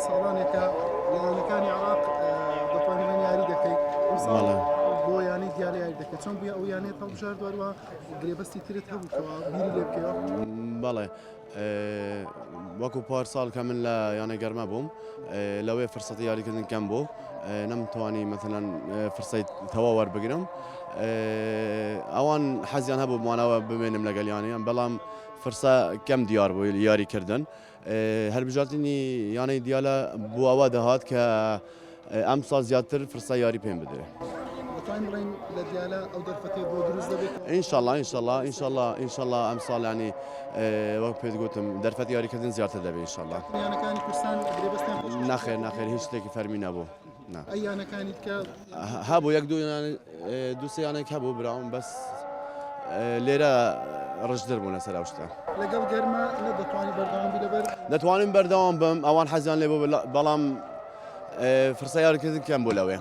ساڵانێکە لە یانەکانی عێراق دەتوانین بڵێین یاری دەکەیت ئەمساڵ بۆ یانەی دیالە یاری دەکەیت چۆن بووە ئەو یانەیە هەڵبژارد وەروە گرێبەستی ترت هەبوو کەوا بیری لێ بکەیەوە؟ بەڵێ وەکو پار ساڵ کە من لە یانە گەرمە بووم لەوێ فرسەتی یاریکردن کەم بوو نەمتوانی مەسەلەن فرسەی تەواو وەربگرم ئەوان حەزیان هەبوو مانەوە بمێنم لەگەڵ یانەیان بەڵام فرسە کەم دیار بوو یاریکردن هەلبژاردنی یانەی دیالە بۆ ئەوە دەهات کە ئەمساڵ زیاتر فرسە یاری پێم بدرێ. دەتوانین بڵێین لە دیالە ئەو دەرفەتەی بۆ دروست دەبێت؟ ئینشەڵا ئینشەڵا ئینشەڵا ئینشەڵا ئەمساڵ یانی وەک پێت گوتم دەرفەتی یاریکردن زیاتر دەبێ ئینشەڵا. یانەکانی کوردستان گرێبەستیان پێشکەش نەخێر نەخێر هیچ شتێکی فەرمی نەبوو. نا. ئەی یانەکانی دیکە؟ هەبوو یەک دوو دوو سێ یانێک هەبوو براوم بەس لێرە ڕژدتر بوون لەسەر ئەو شتە. لەگەڵ گەرما نەدەتوانی بەردەوام بی لەبەر؟ دەتوانم بەردەوام بم ئەوان حەزیان لێ بوو بەڵام فرسە یاریکردن کەم بوو لەوێ.